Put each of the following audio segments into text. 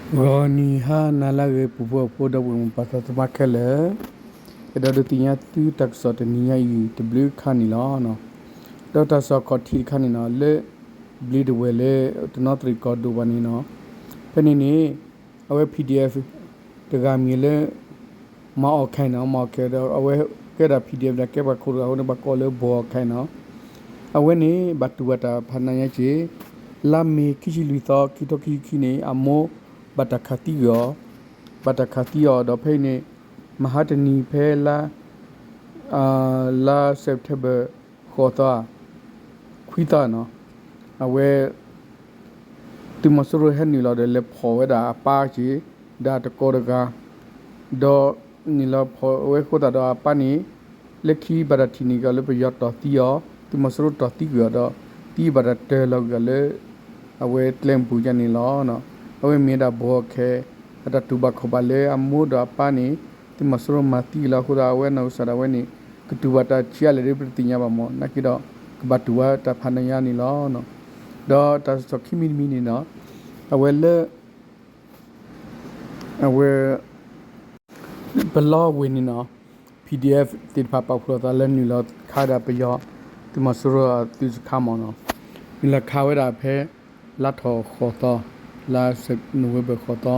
ဂီၤနံၤဟါနၤလၢအဂ့ၤ ပူဖိအဖိ ဒီပုၢ်ဝဲၢ်မုၣ်ပၢ်သးသမါခဲလၢာ်, အဲၣ်ဒိးဒုးသ့ၣ်ညါသုတၢ်ကစီၣ်တနံၤညါအံၤတဘျုးခါန့ၣ်လီၤ. ဒီးတၢ်ကစီၣ်ခီၣ်ထံးတခါန့ၣ်နီၤ လၢဘျံးတဝဲၢ်လၢတနီသရံၣ်ကီၢ်ဒိၣ်ဘၣ်န့ၣ်နီၤ, ဖဲန့ၣ်န့ၣ် အဝဲ PDF တဂၤမံၤလၢ မၤအီၣ်ခဲနီၤ, မၤအီၣ်ခဲဒီး အဝဲကဲဒၣ် PDF ဒီးကဲပှၤခိၣ်တဂၤအဃိန့ၣ် ပှၤကိးလၢဘီအီၣ်ခဲနီၤ. အဝဲန့ၣ် ဘၣ်တူၢ်ဘၣ်တၢ်ဖးနးညါက့ၤ လါမ့ၤခံဆံလွံၢ်သီ ခံကထိခံဆံခံန့ၣ် အမိၢ်ဘၣ်တၢ်ခးသံကွံာ်အီၤ, ဘၣ်တၢ်ခးသံအီၤဒီးဖဲအံၤန့ၣ် မဟါတနံၤဖဲလါ လါ September ဃိးသီ ခွံသီနီၤ, အဝဲ သုးမီၤစိရိၤဟဲနုာ်လီၤဒီး လဲၤဖီၣ်ဝဲဒၣ်အပၢ်က့ၤ ဒီးတကိးတဂၤ, ဒီးနုာ်လီၤဖီၣ်ဝဲအဃိသတးဒီးအပၢ်န့ၣ် လၢခံဘၣ်တၢ်ထံၣ်န့ၢ်က့ၤအီၤလၢပယီၤတီၢ်သံအီၤ, သုးမီၤစိရိၤတီၢ်သံကွံာ်အီၤဒီး သံဘၣ်တၢ်တၢၢ်လီၤကွံာ်အီၤလၢ အဝဲကျဲမုၢ်ပူၤကန့ၣ်လီၤ. အဝဲမ့ၢ်ဒၣ်ဘီအီၣ်ခဲ အတၢ်တူၢ်ဘၣ်ခီၣ်ဘၣ်လၢအမိၢ်ဒီးအပၢ်န့ၣ် သုးမီၤစိရိၤမၤသံက့ၤလီၤအဃိသတး အဝဲနီၢ်ကစၢ်ဒၣ်ဝဲန့ၣ် ကတူၢ်ဘၣ်တၢ်ဆံးအါလဲၣ်ဒီး ပတသ့ၣ်ညါဘၣ်မး, နာ်က့ဒီး ကဘၣ်တူၢ်ဘၣ်တၢ်ဖးနးညါန့ၣ်လီၤ. ဒီးတၢ်ကစီၣ်ခံမံၤတမံၤန့ၣ်နီၤ, အဝဲလၢ အဝဲ ပလီဝ့ၢ်န့ၣ်နီၤ PDF သ့ၣ်တဖၣ်ပာ်ဖှိၣ်အသးလၢနုာ်လီၤခးဒၣ်ပယီၤ သုးမီၤစိရိၤအသုးစခါမးနီၤ, နုာ်လီၤခးဝဲဒၣ်ဖဲ လါထီၣ်ဃိးသီ လါ November ဃိးသီ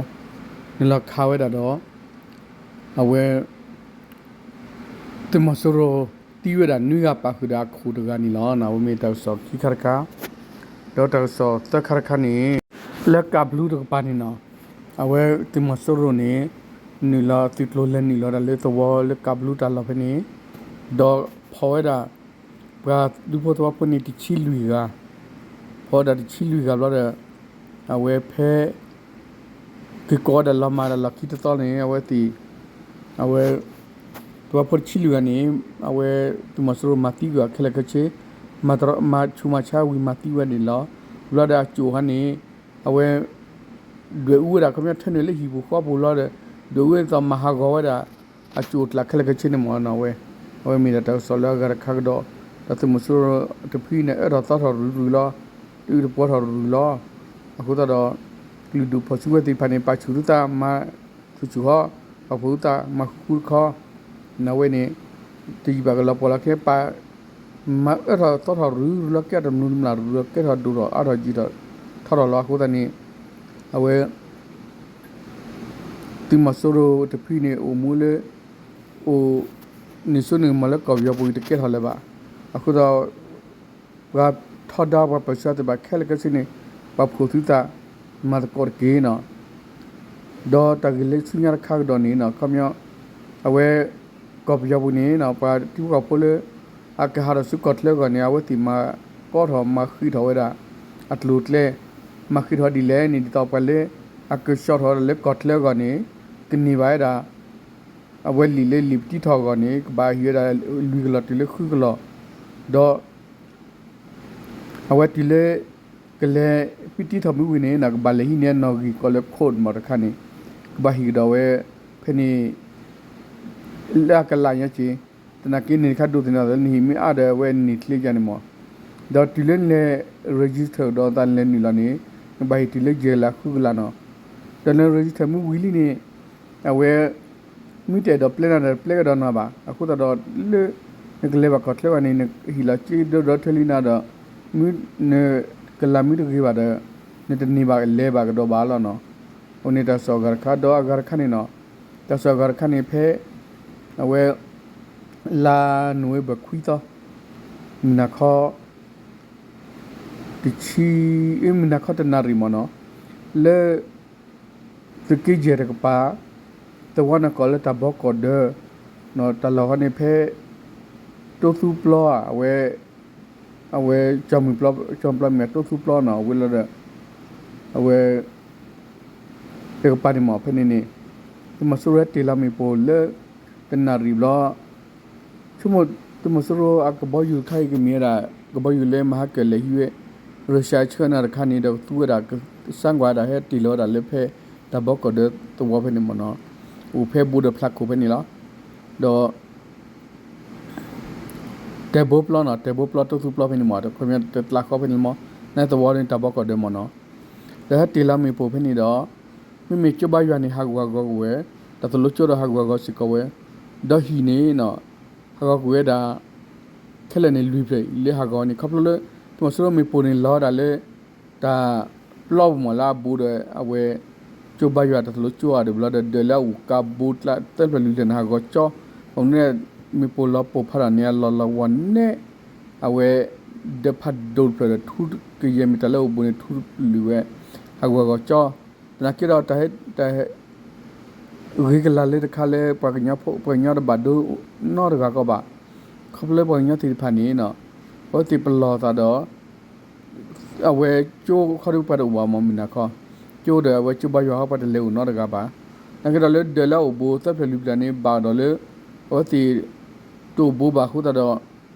နုာ်လီၤခးဝဲဒၣ်ဒီး အဝဲ သုးမီၤစိရိၤသံဝဲဒၣ်နွံဂၤ ပာ်ဃုာ်ဒီးအခိၣ်တဂၤန့ၣ်လီၤ. အဝဲမ့ၢ်တၢ်ကစီၣ်ခံခါတခါ, ဒီးတၢ်ကစီၣ်သၢခါတခါန့ၣ် လၢကးဘလူးတကပၤန့ၣ်နီၤ, အဝဲသုးမီၤစိရိၤန့ၣ် နုာ်လီၤသုးကျိၤလဲၤနုာ်လီၤဒၣ်လၢသဝီလၢကးဘလူးတၢ်လီၢ်ဖဲန့ၣ်, ဒီးဖီၣ်ဝဲဒၣ် ပှၤဒူဖိသဝီဖိန့ၣ်တဆံလွံၢ်ဂၤ, ဖီၣ်ဝဲဒၣ်တဆံလွံၢ်ဂၤဘျီဒီး အဝဲဖဲ က့ၤကိးဝဲဒၣ်လီၤမၢ်ဒီးလီၢ်ခံတသီန့ၣ် အဝဲသ့ၣ် အဝဲ သဝီဖိတဆံလွံၢ်ဂၤန့ၣ် အဝဲသုးမီၤစိရိၤမၤသံကွံာ်အီၤခဲလၢာ်ခဲဆ့, မၤဆူးမၤဆါဝံၤမၤသံဝဲန့ၣ်လီၤ. ဘျီဒီးအစိၣ်ဟါန့ၣ် အဝဲ ဒွဲၣ်အူဝဲဒၣ် ခီပညီထၢနုာ်လၢဟံၣ်ပူၤဃီပူၤလီၤဒီး ဒွဲၣ်အူဝဲဒၣ်သိးမၤဟးဂီၤဝဲဒၣ် အစိၣ်အကျးခဲလၢာ်ခဲဆ့န့ၣ်မးနီၤဝဲ, အဝဲမ့ၢ်ဒၣ်တၢ်ကစီၣ်လၢအဂၤတခါကဒီး, ဒီးသုးမီၤစိရိၤတဖုန့ၣ် အၢထီၣ်သီထီၣ်ရုၢ်ရုၢ်လီၤ, တအုၣ်တပှီၤထီၣ်ရုၢ်ရုၢ်လီၤ. အဃိသတးဒီး ကလုာ်ဒူၣ်ဖီၣ်စုကဝဲၤသ့ၣ်တဖၣ်န့ၣ် ပာ်ဆူၣ်သုသးမၤဆူၣ်ဆူၣ်ဃီ, ပာ်ဖှိၣ်သုသးမၤဃူဃူတခီ, နဝဲန့ၣ် တယံာ်ဘၣ်ကလီၤပှီၢ်လီၤခဲ ပာ် မၤအၢထီၣ်သီထီၣ်ရုၢ်ရုၢ်လီၤ ကဲထီၣ်တမျူးတမျၢ်ရုၢ်ရုၢ် ကဲထီၣ်ဒိၣ်ထီၣ်အါထီၣ်ယံာ်ထီၣ်ထီထီၣ်လီၤ. အဃိသတးန့ၣ် အဝဲ သုးမီၤစိရိၤတဖုန့ၣ် အိၣ်မူလၢ အိၣ် န့ၢ်စိန့ၢ်ကမီၤလၢကီၢ်ပယီၤပူၤအံၤတကဲထီၣ်လၢၤဘၣ်. အဃိသတး ပှၤထီဒါပှၤပၢၢ်ဆၢသ့ၣ်တဖၣ်ခဲလၢာ်ခဲဆ့န့ၣ် ပာ်ဖှိၣ်သုသး မၤသကိးတက့ၢ်နီၤ. ဒီးတၢ်ဂ့ၢ်လၢဆူညါတခါကဒီးန့ၣ်နီၤ ခီပညီ အဝဲ ကီၢ်ပယီၤပူၤန့ၣ်နီၤ ပှၤထံဖိကီၢ်ဖိလၢ အကဟးထီၣ်ဆူကီၢ်ချၢအဂီၢ်န့ၣ် အဝဲသ့ၣ်မၤကီထီၣ်မၤဃံးထီၣ်ဝဲဒၣ် အကျိၤအကျဲ မၤဃံးထီၣ်ဒ်လဲၣ်န့ၣ် ဒ်သိးပှၤလၢ အကဆှီထီၣ်ဝဲဒၣ်လၢကီၢ်ချၢအဂီၢ်န့ၣ် ကန့ၢ်ဘၣ်ဝဲဒၣ် အဝဲလံာ်လၢလံာ်ပတံထီၣ်အဂီၢ်န့ၣ် ကဘၣ်ဟံးဝဲဒၣ်လွံၢ်ကလီၢ်တုၤလၢဃုကလီၢ်, ဒီး အဝဲတုၤလၢ ကလဲၤပတံထီၣ်မ့ၢ်ဝံၤန့ၣ် ကဘၣ်လဲၤဟံးန့ၢ်နီၣ်ဂံၢ်ကိးလၢ code မးတခါန့ၣ် ကဘၣ်ဟံးကဒီးဝဲ ဖဲန့ၣ် လၢအကလးညါက့ၤ, သနာ်က့န့ၣ်တခါဒိးသန့ၤအသးလၢနဟံၣ်မ့ၢ်အါဒီးအဝဲန့ၢ်ချ့ယါန့ၣ်မး, ဒီးတုၤလၢနလဲၤ register ဒီးသးလဲၤနုာ်လီၤန့ၣ် နဘၣ်ဟံးတုၤလၢယဲၢ်ကလးဃုကလးနီၤ, ဒီးန register မ့ၢ်ဝံၤလံန့ၣ် အဝဲ မ့ၢ်တအဲၣ်ဒိးပျဲနၤဒီးပျဲကဒီးနၤဘၣ်, အဃိသတးဒီးလၢ နကလဲၤဘၣ်ကီၢ်ချၢဘၣ်န့ၣ် နဟံၣ်လီၤစ့ဒီဒီထၢလံနၤဒီး မ့ၢ်နကလးမ့ၢ်တဂ့ၤဘၣ်ဒီး နတန့ၢ်ဘၣ်လဲၤဘၣ်ကဒီးဘၣ်လီၤနီၤ. အဃိန့ၣ်တၢ်ကစီၣ်အဂၤတခါ ဒီးအဂၤတခါန့ၣ်နီၤ, တၢ်ကစီၣ်အဂၤတခါန့ၣ်ဖဲ အဝဲ လါနိၣ်ဝ့ဘၢၣ်ခွံသီ မုၢ်နၤခီ တဆံ မုၢ်နၤခီတနၣ်ရံၣ်မးနီၤ, လၢ သုးက့ယဲၢ်တကပၤ သဝီန့ၣ်ကိးလၢတၢ်ဘီကီၢ်ဒၢ တၢ်လီၢ်ဃီန့ၣ်ဖဲ တိသူပျီ အဝဲ အဝဲ ကၠီမုၢ်ပျီ ကၠီမုၢ်ပျီမ့ၢ်တိသူပျီနီၤ အဝဲလီၤဒီး အဝဲ တကပၤန့ၣ်မး ဖဲန့ၣ်န့ၣ် သုးမီၤစိရိၤဟဲတ့ၢ်လီၤမ့ၣ်ပိၢ်လၢ တနၣ်ရံၣ်ဘျီ ဆိကမိၣ် သုးမီၤစိရိၤအကဘီယူၤတခါအံၤကမ့ၢ်ဝဲဒၣ် ကဘီယူၤလၢမဟါကၢၣ်လဲၤဟံးဝဲ ရၢၡါအဆၢနၤတခါန့ၣ် ဒီးကသူဝဲဒၣ် ကစၢ်ကွၢ်ဒၣ်ဟဲတ့ၢ်လီၤဝဲဒၣ်လၢဖဲ တၢ်ဘီကီၢ်ဒၢသဝီဖဲန့ၣ်မ့ၢ်နီၤ, အိၣ်ဖဲဘူးဒီးဖျးခိၣ်ဖဲန့ၣ်လီၤ. ဒီး တဲာ်ဘိပျီနီၤ တဲာ်ဘိပျီတိသူပျီဖဲန့ၣ်မ့ၢ် တခီပညီတကျးဃီဖဲန့ၣ်လီၤမး, နသဝီန့ၣ်တၢ်ဘီကီၢ်ဒၢမ့ၢ်နီၤ, ဒီးဟဲတ့ၢ်လီၤမ့ၣ်ပိၢ်ဖဲန့ၣ်ဒီး မ့မ့ၢ်ကၠိဘါယွၤန့ၣ် ဟးဂူာ်ဟးဂီၤကွံာ်ဝဲ, တၢ်သိၣ်လိကၠိဒီးဟးဂူာ်ဟးဂီၤစ့ၢ်ကီးဝဲ, ဒီးဟံၣ်န့ၣ် ဟးဂီၤကွံာ်ဝဲဒၣ် ခဲလၢာ်န့ၣ်လွံၢ်ဖျၢၣ်လၢဟးဂီၤန့ၣ် ခီဖျိလၢ သုးမီၤစိရိၤမ့ၣ်ပိၢ်န့ၣ်လီၤဝဲဒၣ်လၢ တၢ်ပျီပူၤမးလၢအဘူးဒီးအဝဲ ကၠိဘါယွၤတၢ်သိၣ်လိကၠိအဒၢးဘျီဒီး ဒၢးလၢအအိၣ်ကးဘိကျါသၢဖျၢၣ်လွံၢ်ဖျၢၣ်န့ၣ် ဟးဂီၤကၠီ, ဘၣ်မနုၤ မ့ၣ်ပိၢ်လီၤပိၢ်ဖးဒိၣ်န့ၣ် အလီၤလီၤဝီၤနဲၣ် အဝဲ ဒၢးဖးဒိၣ်တဖျၢၣ်ဒီးထူကယဲၢ်မ့ၢ်တၢ်လၢအအိၣ်ဘူးန့ၣ် ထူတလုာ်ဝဲ ဟးဂူာ်ဟးဂီၤကၠီ, သနာ်က့ဒီး တၢ် ဂ့ၤကလၤလၢတခါလၢ ပှၤကညီတဘၣ်ဒိနီတဂၤကီးဘၣ်, ခီဖျိလၢပှၤကညီသ့ၣ်တဖၣ်န့ၣ် အဝဲသ့ၣ်ပလီၢ်သးဒီး အဝဲကၠိခီဒုးပှၤတအိၣ်ဘၣ်မးမုၢ်နၤခီ, ကၠိဒီးအဝဲကၠိဘါယွၤဟီပှၤတလဲၤအိၣ်နီတဂၤဘၣ်, သနာ်က့ဒီးလၢဒၢးလၢအအိၣ်ဘူးသၢဖျၢၣ်လွံၢ်ဖျၢၣ်န့ၣ် ဘၣ်ဒီးလၢ အဝဲသ့ၣ် တအိၣ်ဘူးဘၣ်အဃိသတးဒီး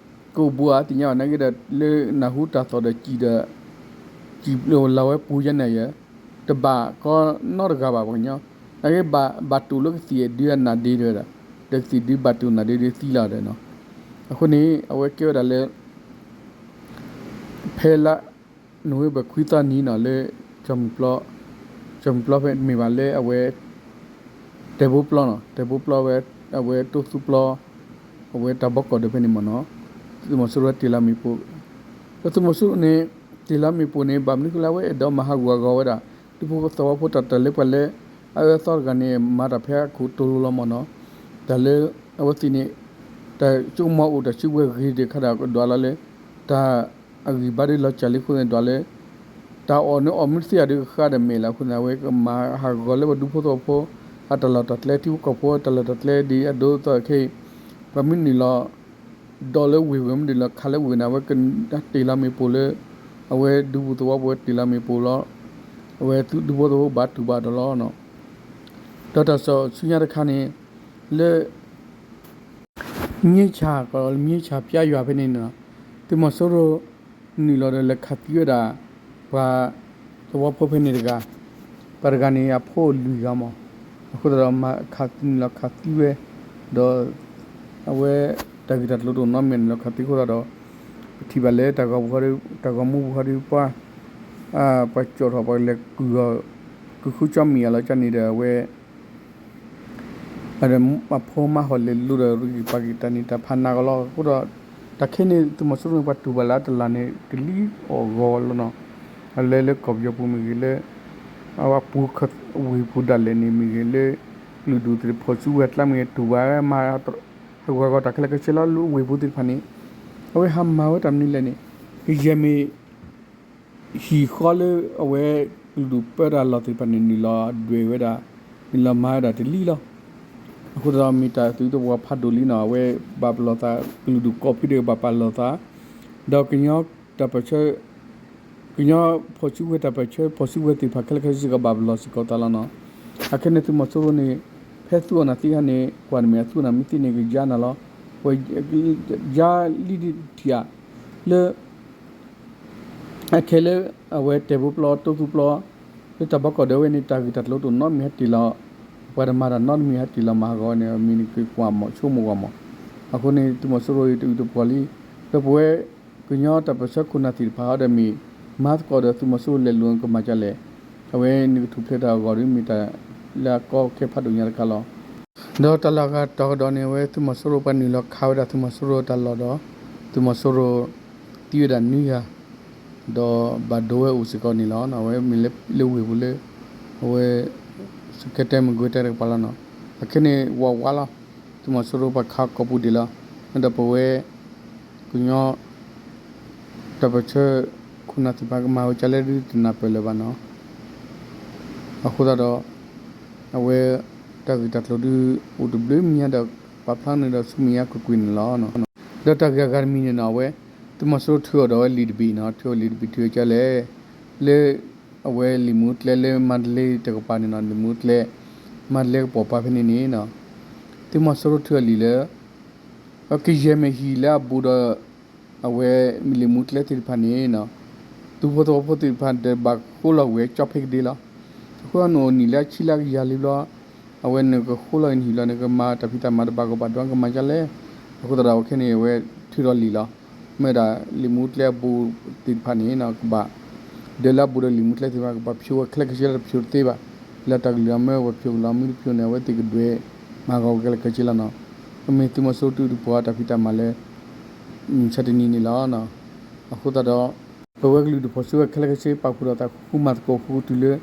ကအိၣ်ဘူးဧါသ့ၣ်ညါဘၣ် သနာ်က့ဒီး လၢနၢ်ဟူတၢ်သီၣ်ဒီးစံၣ်ဒီး စံၣ်လီၤဝဲပူၤယဲန့ၣ်ယဲ တဘၣ်ကီနီတဂၤဘၣ်ပှၤကညီ, သနာ်က့ ဘၣ်တူၢ်လၢကသံၣ်ဒုအနၢ်ဒ့တဲဝဲဒၣ်, ဒီးကသံၣ်ဒုဘၣ်တူၢ်နၢ်ဒ့ဒုသံလီၤဒီးနီၤ, အဃိန့ၣ် အဝဲကဲဝဲဒၣ်လၢ ဖဲလါနိၣ်ဝ့ဘၢၣ်ခွံသီနံၤနီၤ လၢ ကၠီၣ်မုၢ်ပျီဖဲမ့ၢ်ဘၣ်လၢအဝဲ တဲာ်ဘိပျီနီၤ တဲာ်ဘိပျီဝဲ အဝဲတိသူပျီ အဝဲတၢ်ဘီကီၢ်ဒီးဖဲန့ၣ်မ့ၢ်နီၤ, သုးမီၤစိရိၤတ့ၢ်လီၤမ့ၣ်ပိၢ်, ဒီးသုးမီၤစိရိၤန့ၣ် တ့ၢ်လီၤမ့ၣ်ပိၢ်န့ၣ် ဘၣ်မနုၤဃိလၢအဝဲအဲၣ်ဒိးမၤဟးဂူာ်ဟးဂီၤဝဲဒၣ် ဒူဖိသဝီဖိတၢ်တၢ်လၢပှၤလၢ အအၢအသီတဂၤန့ၣ် မၤတၢ်ဖဲအခိၣ်တိလိၤလီၤမ့ၢ်နီၤ, တၢ်လၢ အဝဲသ့ၣ်န့ၣ် တၢ်ဆိကမိၣ်အိၣ်တၢ်စုကဝဲၤဂ့ၤဒံးခါဒီးကဒွးလီၤလၢ တၢ်အဂံၢ်ဘါဒုးလီၤစၢ်လံအဃိန့ၣ်ဒွးလၢ တၢ်အီၣ်န့ၣ်အီၣ်မ့ၢ်တသ့ယၤဒုးဃါဒီးမဲာ်လီၤအဃိန့ၣ် အဝဲကမၤဟးဂီၤလီၤလၢပှၤဒူဖိသဝီဖိ အတၢ်လီၢ်တၢ်ကျဲထံဖိကီၢ်ဖိ တၢ်လီၢ်တၢ်ကျဲဒ်အဒိအသိးခဲအံၤ ပှၤမ့ၢ်နုာ်လီၤ ဒီးလၢဝ့ၢ်ပူၤမ့ၢ်နုာ်လီၤခးလၢဝ့ၢ်န့ၣ် အဝဲကတ့ၢ်လီၤမ့ၣ်ပိၢ်လၢ အဝဲဒူပူၤသဝီပူၤတ့ၢ်လီၤမ့ၣ်ပိၢ်လီၤ, အဝဲဒူဖိသဝီဖိဘၣ်တူၢ်ဘၣ်ဒီးလီၤ. ဒီးတၢ်စီၣ်ဆူညါတခါန့ၣ် လၢ မြင်းခြံ ကီးလၢ မြင်းခြံ ပျဲယွၤဖဲန့ၣ်န့ၣ်လီၤ, သုးမီၤစိရိၤ နုာ်လီၤဒီးလဲၤခးသံဝဲဒၣ် ပှၤသဝီဖိဖဲန့ၣ်တဂၤ, ပှၤတဂၤန့ၣ် အဖိလွံၢ်ဂၤမး, အဃိသတးဒီး မၤခးသံနုာ်လီၤခးသံဝဲ, ဒီး အဝဲ တၢ်ဂ့ၢ်တၢ်ကျိၤတအိၣ်နီတမံၤနုာ်လီၤခးသံအဃိသတးဒီး ပထံၣ်ဘၣ်လၢတၢ်ဂီၤပူၤ တၢ်ဂီၤမူပူၤဟီဒီး ပှၤ ပှၤကၠီၣ်ထီၣ်ပှၤလဲၤကုၢ် ကုၢ်ဃုကၠီမံၤအလီၤကၠီန့ၣ်ဒီး အဝဲ အဖိမါဟီၣ်လဲၤလိၤဒီး ရ့ဂံၢ်ပာ်က့ၤတၢ်န့ၣ် တၢ်ဖးနးကီးလီၤ. အဃိဒီး တၢ်ခဲန့ၣ် သုးမီၤစိရိၤန့ၣ် ပှၤတူၢ်ဘၣ်လၢအတလၢ်န့ၣ် ကလံၤအီၣ်ဂီၤလီၤနီၤ. အလဲၤလၢကီၢ်ပယီၤပူၤမ့ၢ်ဂ့ၤ လၢ အပူၤဝ့ၢ်ပူၤဒၣ်လဲာ်န့ၣ်မ့ၢ်ဂ့ၤ လၢကလုာ်ဒူၣ်သ့ၣ်တဖၣ်စုကဝဲၤအကျါမ့ၢ်ဂ့ၤ တူၢ်ဘၣ်မၤ ဟးဂူာ်ဟးဂီၤတၢ်ခဲလၢာ်ခဲဆ့လီၤ. လၢဝ့ၢ်ပူၤသ့ၣ်တဖၣ်န့ၣ် အဝဲဟးမၤဝဲတၢ်မနုၤလဲၣ်န့ၣ် ကယဲၢ်မ့ၢ် ဟံၣ်ဃီလၢအဝဲကလုာ်ဒူၣ်ပၢတၢ်လီၢ်သ့ၣ်တဖၣ်န့ၣ် နုာ်လီၤဒွဲၣ်ဝဲဒၣ် နုာ်လီၤမၤဝဲဒၣ်တလံၤလီၤ. အဃိသတးဒီးမ့ၢ်တၢ်သုးတဝီဖးဒိၣ်လံနီၤ အဝဲဘၣ်ပလီၢ်သး ကလုာ်ဒူၣ်ကိးဖုဒဲးကဘၣ်ပာ်လီၢ်သး ဒီးကညီတၢ်ပၢၢ်ဆၢ ကညီဖီၣ်စုကဝဲၤတၢ်ပၢၢ်ဆၢ ဖီၣ်စုကဝဲၤသ့ၣ်တဖၣ်ခဲလၢာ်ခဲဆ့စ့ၢ်ကီးဘၣ်ပလီၢ်စ့ၢ်ကီးသးလီၤနီၤ. အခဲန့ၣ်သုးမီၤစိရိၤန့ၣ် ဖဲသူၣ်အီၣ်နၢ်သံခါန့ၣ် ကွၢ်န့ၣ်မ့ၢ်အသူၣ်အီၣ်နၢ်မ့ၢ်သံန့ၣ် ကယါနၤလီၤ. ဝဲ ယါလံဒံးထံၣ်ဧါ လၢ အခဲလၢ အဝဲတဲာ်ဘိပျီ တိသူပျီ လၢတၢ်ဘီကီၢ်ဒီးဝဲန့ၣ် တၢ်ဂ့ၢ်တၢ်ကျိၤတအိၣ်နီတမံၤဟဲတ့ၢ်လီၤ ပှၤတမၤတၢ်နီတမံၤဟဲတ့ၢ်လီၤမၤဟးဂီၤန့ၣ် မ့ၢ်နက့ၤကွၢ်မးဆိကမိၣ်ဂီၢ်မး. အဃိန့ၣ် သုးမီၤစိရိၤအံၤတအုၣ်တပှီၤလံ ဒီးပဝဲ ကညီတၢ်ပၢၢ်ဆၢခိၣ်နၢ်သ့ၣ်တဖၣ်ဟီဒီးမ့ၢ် မၤသကိးဒီးသုးမီၤစိရိၤလဲၤလူၤကမၤဒ်လဲၣ် အဝဲန့ၣ်ကထူၣ်ဖျဲးတၢ်အဂီၢ်ဒီးမ့ၢ်တၢ်လၢအကီခဲဖးဒိၣ်ညါတခါလီၤ. ဒီးတၢ်လီၢ်အဂၤတီၤကဒီးန့ၣ် အဝဲသုးမီၤစိရိၤပှၤနုာ်လီၤခးဝဲဒၣ်သုးမီၤစိရိၤတၢ်လီၢ်ဒီး သုးမီၤစိရိၤသံဝဲဒၣ်နွံဂၤ ဒီးဘၣ်ဒိဝဲအိၣ်စ့ၢ်ကီးန့ၣ်လီၤ. အဝဲမ့ၢ်လၢဝ့ၢ်ပူၤလၢ အဝဲ စကဲတဲမကွ့ၤတဲတကပၤလီၤနီၤ. အခဲန့ၣ်ဝးဝးလီၤ. သုးမီၤစိရိၤပှၤခးကိာ်ပူၤဒံးလီၤ. ဒီးပဝဲ ကညီ တၢ်ပၢၢ်ဆၢ ခိၣ်နၢ်သ့ၣ်တဖၣ်ကမၤဝဲဒ်လဲၣ်ဒုးတနၢ်ပၢၢ်လၢၤဘၣ်နီၤ. အဃိသတးဒီး အဝဲ တၢ်ဂ့ၢ်တၢ်ကျိၤဒုး အိၣ်တဘျုးမံၤညါဒီး ပာ်ဖျါန့ၣ်ဒီးဆူမဲာ်ညါကွ့ၢ်ကွ့ၢ်န့ၣ်လီၤ. ဒီးတၢ်ဂ့ၢ်အဂၤတမံၤန့ၣ်နီၤ အဝဲ သုးမီၤစိရိၤထုးအီၤဒီးဝဲလံာ်တဘ့ၣ်နီၤ ထုးအီၤလံာ်တဘ့ၣ်ထုးဝဲဒ်လဲၣ် လၢ အဝဲလံာ်မူကျဲလၢမါတလ့တကပၤန့ၣ်နီၤ လံာ်မူကျဲ မါတလ့ကပိာ်ပၤဖဲန့ၣ်န့ၣ်နီၤ သုးမီၤစိရိၤထုးအီၤလံာ်လၢ ကယဲၢ်မ့ၢ်ဟံၣ်လၢအဘူးဒီး အဝဲလံာ်မူကျဲသ့ၣ်တဖၣ်န့ၣ်နီၤ ဒူဖိသဝီဖိသ့ၣ်တဖၣ်ဒီးဘၣ်ဃိလီၤကွံာ်ဝဲကၠီဖဲကဒ့လီၤ. အဃိနအိၣ်နံၣ်လၢအဆံလၢအကယၤလံဘျီ အဝဲနကဃိလီၤနဟံၣ်လီၤ နကမၤတၢ်ဖံးတၢ်မၤတဘၣ်ကီဘၣ်ဒွါကမၤဒ်လဲၣ်. အဃိသတးဒီးအဝဲခဲန့ၣ် အဝဲထုးထီၣ်လံာ်လီၤ. မ့ၢ်ဒၣ်လံာ်မူကျဲအဘူးသ့ၣ်တဖၣ်န့ၣ်နီၤ ကဘၣ် ဒၢးလၢအဘူးဒီးလံာ်မူကျဲသ့ၣ်တဖၣ် ကဘၣ်ဖျိဝဲခဲလၢာ်ခဲဆ့လၢတဖျိတသ့ဘၣ်. လၢတၢ်ကလုၢ်အမၢဝဲဖျိကလီၤ မ့ၢ်တဖျိန့ၣ် အဝဲသ့ၣ်ကဒွဲၣ်မၤဂီၤဝဲခဲလၢာ်ခဲဆ့လီၤနီၤ. ကမ့ၢ်သုးမီၤစိရိၤတၢ်ဒုးပှၤတၢ်ဖံးတၢ်မၤလၢ ဆၢတနံၤန့ၣ်လီၤ. အဃိသတးဒီး ပဝဲကလုာ်ဒူၣ်ဖီၣ်စုကဝဲၤခဲလၢာ်ခဲဆ့ ပာ်ဖှိၣ်ဒီးသးဃူမၤသကိးဃူတုၤလၢ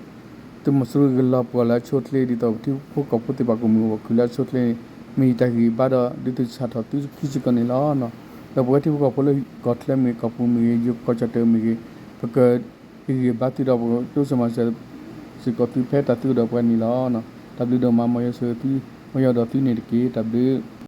သုးမီၤစိရိၤဂ့ၤလီၤပှီၢ်လၢအဆိအချ့ ဒ်သိးပထံဖိကီၢ်ဖိသ့ၣ်တဖၣ်ကအိၣ်မုာ်အိၣ်ခုၣ်လၢအဆိအချ့န့ၣ် မ့ၢ်ယတၢ်ဂံၢ်ဘါဒီး ဒုးသ့ၣ်ဆၣ်ထီၣ်သုခံစ့ၢ်ကီးန့ၣ်လီၤ. ဒီးပဝဲထံဖိကီၢ်ဖိလၢကီၢ်ချၢမ့ၢ်ဂ့ၤ ကီၢ်ပူၤမ့ၢ်ဂ့ၤ ယိၤကီၢ်ကၠီၣ်တဲာ်မ့ၢ်ဂ့ၤ ပကဟ့ၣ်ဂံၢ်ဘါသုဒီး ပကတိစၢၤမၤစၢၤစ့ၢ်ကီးသုဖဲတၢ်သုအိၣ်ဒီးပှၤန့ၣ်လီၤ. တၢ်ဘျုးဒိၣ်မး မ်ယွၤဆိၣ်ဂ့ၤသု မ်ယွၤဒီးသုန့ၣ်တက့ၢ်. တၢ်ဘျုး